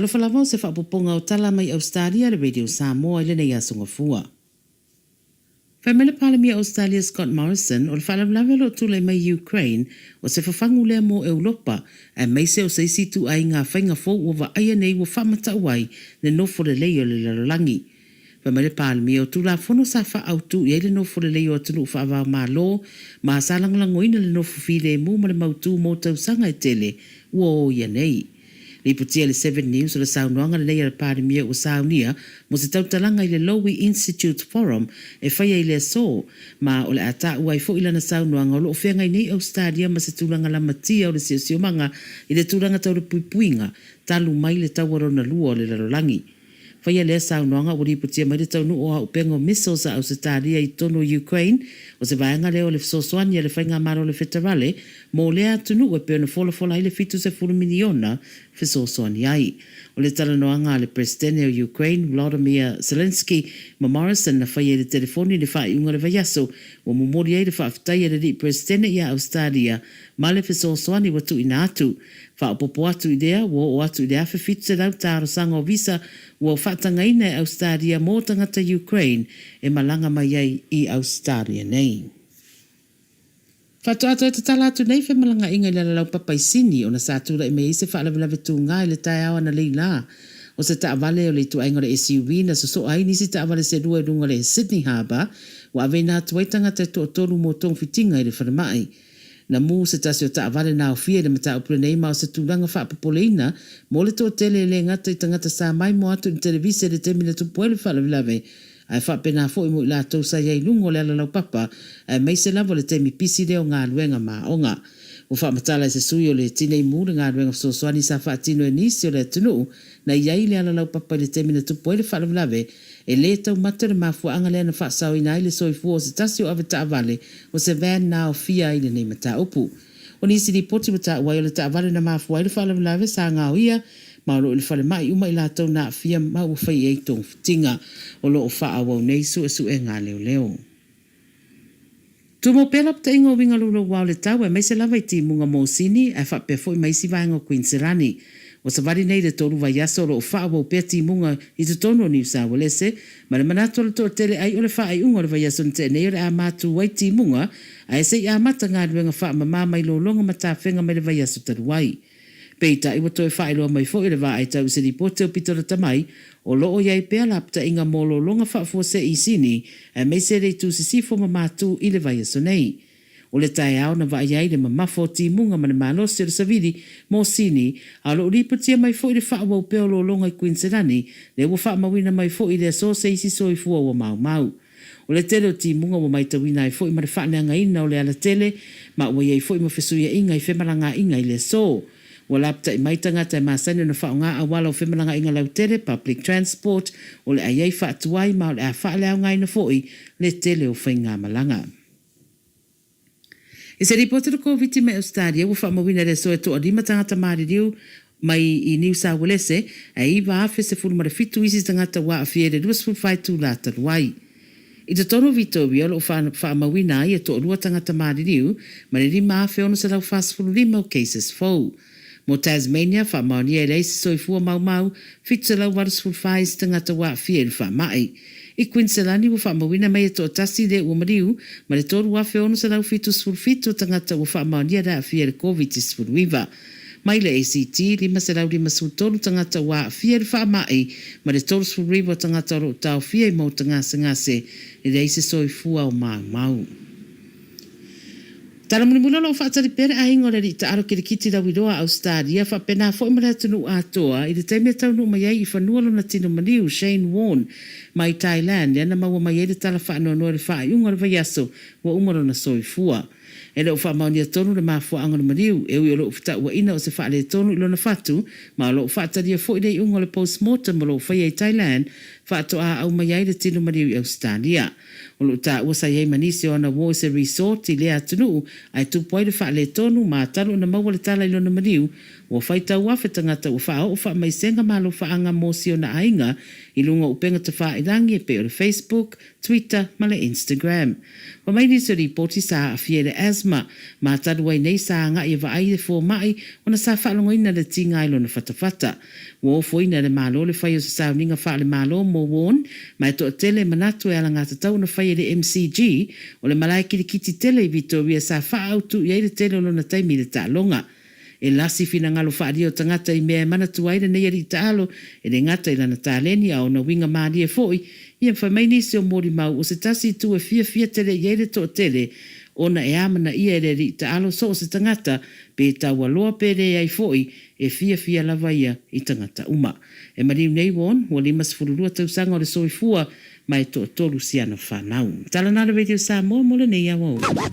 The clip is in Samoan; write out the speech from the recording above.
Talofa lava o se faaopoopoga o tala mai Ausetalia a le Radio Samoa i lenei aso Gafua. Fai mai le Palemia o Ausetalia Scott Morrison, o le faalavelave o lo o tulai mai i Ukraine, o se fafagu lea mo Europa, aemaise o se isi ituaiga faiga fou ua vaaia nei ua faamatau ai le nofo lelei o le lalolagi. Fai mai le Palemia, o Tulafono sa faaautu i ai le nofo lelei o atunuu faava-o-Malo ma sa lagolagoina le nofo filemu ma le mautu mo tausaga e tele ua o ia nei. Lipotia e le Seven News o le saunoaga lenei a le Palemia ua saunia mo se tautalaga i le Lowy Institute Forum e faia i le aso, ma o le a taua ai foi lana saunoaga o lo o feagai nei Ausetalia ma se tulaga lamatia o le siosiomaga i le tulaga tau le puipuiga talu mai le Taua Lona Lua o le Lalolagi. Faia lea saunoaga ua lipotia mai le taunuu o auupega o missiles a Ausetalia i totonu o Ukraine, o se vaega lea o le fesoasoani a le Faigamalo a le Feterale mo lea atunuu e pei ona folafola ai le $70 miliona fesoasoani ai. O le talanoaga a le Peresetene o Ukraine, Volodymyr Zelenskyy ma Morrison na faia i le telefoni i le faaiuga o le vaiaso, ua momoli ai le faafetai a le alii Peresetene ia Ausetalia ma le fesoasoani ua tuuina atu. Faaopoopo atu i lea, ua oo atu i le 1,700 talosaga o visa ua faatagaina e Ausetalia mo tagata Ukraine e malaga mai ai i Ausetalia nei. Faatoa toe tatala atu nei femalagaaiga i le alalaupapa i Sini ona sa tulai mai ai se faalavelave tuga i le taeao analeila o se taavale o le ituaiga o le SUV na sosoa ai nisi taavale se lua i luga o le Sydney Harbour ua aveina atu ai tagata e toatolu mo togafitiga i le falemai. Na mū se tasi o taavale na aofia i le mataupu lenei ma o se tulaga faapopoleina mo le toatele e le gata i tagata sa maimoa atu i le televise i le taimi na tupu ai le faalavelave ae faapena foi mo i latou sa i ai i luga o le alalaupapa aemaise lava o le taimi pisi lea o galuega ma aoga. Ua faamatala e se sui o le Tinei Mu le galuega fesoasoani sa faatino e nisi o le atunuu na i ai i le alalaupapa i le taimi na tupu ai le faalavelave E lē taumate le mafuaaga lea na faasaoina ai le soifua o se tasi o avetaavale o se van na aofia ai lenei mataupu. O nisi lipoti ua taua ai o le taavale na mafua ai le faalavelave sa gaoia ma o lo o i le falemai uma i latou na aafia ma ua fai i ai togafitiga. O lo o faaauau nei suesuega a leoleo. Tumau pea lapataiga o uiga louloua o le tau aemaise lava i timuga mosini ae faapea foi ma isi vaega o Kuiniselani. Ua savali nei le tolu vaiaso o lo o faaauau pea timuga i totonu o Niu Saualese ma le manatu o le toatele ai o le faaiuga o le vaiaso na tea nei o le a matu ai timuga ae se i amata galuega faamama mai lologa ma tafega mai le vaiaso talu ai. Peitai ua toe faailoa mai foi e le vaai tau i se lipoti aupito lata mai, o lo o i ai pea lapataiga mo lologa faafuasei i Sini aemaise le itu sisifo ma matu i le vaiaso nei. O le taeao na vaai ai le mamafa o timuga ma le malosi o le savili mo Sini, a o lo o lipotia mai foi le faaauau pea o lologa i Kuiniselani, lea ua faamauina mai foi i le aso se isi soifua ua maumau. O le tele o timuga ua maitauina ai foi ma le faaleagaina o le alatele ma ua i ai foi ma fesuiaiga i femalagaaiga i le aso. Ua lapatai mai tagata e masani ona faaaoga auala o femalagaaiga lautele, public transport, o le a i ai faatuai ma o le a faaleaogaina foi le tele o faigamalaga. I se lipoti o le Koviti mai Ausetalia, ua faamauina i le aso e toalima tagata maliliu mai i Niu Sauelese, ae 9,017 isi tagata ua aafia i le 24 itula talu ai. I totonu o Vitoria o lo o faamauina ai e toalua tagata maliliu ma le 5,645 o cases fou. Mo Tasmania, faamaonia e leai se soifua maumau, 784 isi tagata ua aafia i le faamai. I Kuiniselani, ua faamauina mai e toatasi le ua maliu ma le 3,677 o tagata ua faamaonia le aafia i le Koviti-19. Mai le ACT, 553 tagata ua aafia i le faamai ma le 39 o tagata o lo o taofia i maota gasegase e leai se soifua o maumau. Tala mulimuli o lo o faatali pea le aiga o le alii taalo kirikiti lauiloa a Ausetalia faapena foi ma le atunuu atoa i le taimi e taunuu mai ai i fanua lona tino maliu Shane Warne mai Thailand lea na maua mai ai le tala faanoanoa i le faaiuga o le vaiaso ua uma lona soifua. E le o faamaonia tonu le mafuaaga o le maliu, e ui o lo o fetauaina o se faaletonu i lona fatu ma o lo o faatalia foi le iuga o le post-mortem o lo o faia i Thailand. faatoa aumai ai le tino maliu i Ausetalia. O loo taua sa i ai ma nisi o ana uo i se resort i lea atunuu ae tupu ai le faaletonu ma talu ona maua le tala i lona maliu, ua faitau afe tagata ua faaoo faamaisega ma alofaaga mo si ona aiga i luga o upega tafailagi e pei o le Facebook, Twitter ma le Instagram. Fai mai nisi o lipoti sa aafia i le asthma ma talu ai nei sa agai e vaai i le fomai ona sa faalogoina le tiga i lona fatafata. Ua ofoina e le Malo le fai o se sauniga faale-Malo mo Warne ma e toatele e manatu e alagatatau ona fai e le MCG o le malae kilikiti tele i Vitoria sa faaautu i ai le tele o lona taimi i le taaloga. E lasi finagalo faaalia o tagata i mea e manatua ai lenei alii taalo e le gata i lana taleni a o ona uiga malie foi. Ia fai mai nisi o molimau o se tasi itu e fiafia tele i ai le toatele ona e amanaia e le alii taalo so o se tagata pe taualoa pe leai foi e fiafia lava ia i tagata uma. E maliu nei Warne, ua 52 tausaga o le soifua ma e toatolu si ana fanau. Tala na le Radio Samoa mo lenei aoaoga.